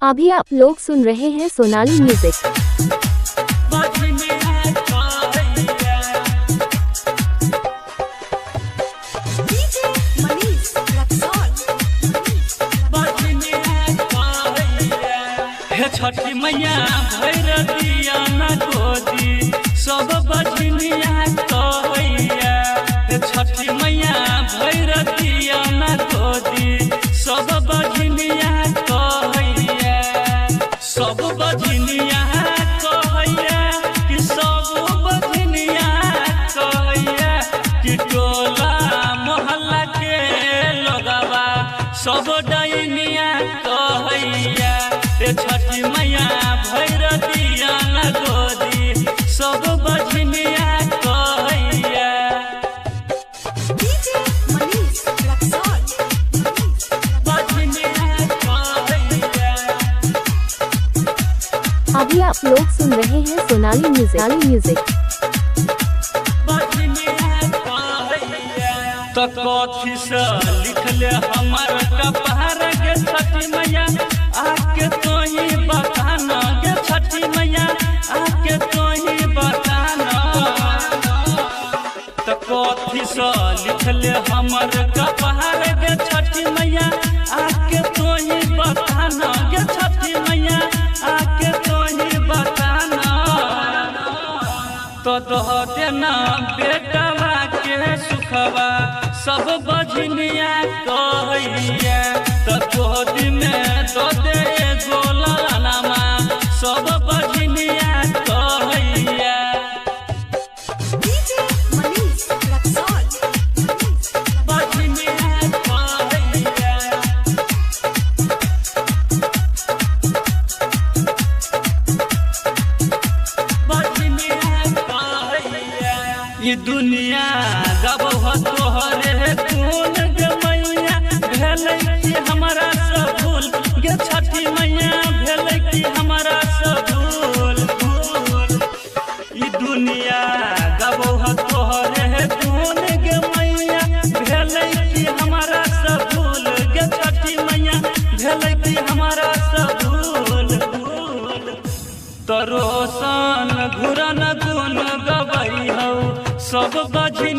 अभी आप लोग सुन रहे हैं सोनाली म्यूजिक। छठी मैया भैर दिया ना गोदी सब बजनिया कहैया। छठी मैया भैर दिया ना गोदी सब बजनिया कहैया। सब बजनिया कहैया कि सब बजनिया कहैया कि टोला मोहल्ला के लोगवा सब डैनिया कहैया। छठी मैया भैर दिया ना गोदी सब बजनिया कहैया। अभी आप लोग सुन रहे हैं सोनाली म्यूजिक। तो कथी से लिखले हमार कपार गे छठी मैया आके तोही बताना गे छठी मैया आके तोही बताना। तो कथी से लिखले हमार कपार गे छठी मैया आके तोही बताना गे छठी मैया आके तोही बताना। तो दह देना बेटवा के सुखवा सब बजनिया कहैया। तो गोदी में दो दे गोलनामा सब बजनिया कहैया। ये दुनिया गबह तोहरे कोन गे मैया भेलै कि हमारा सब भूल गे छठी मैया भेलै कि हमारा सब भूल। ये दुनिया गबह तोहरे कोन गे मैया भेलै कि हमारा सब भूल गे छठी मैया भेलै कि हमारा सब भूल। तो रोशन घुरन गुन गबै हौ सब बजनिया।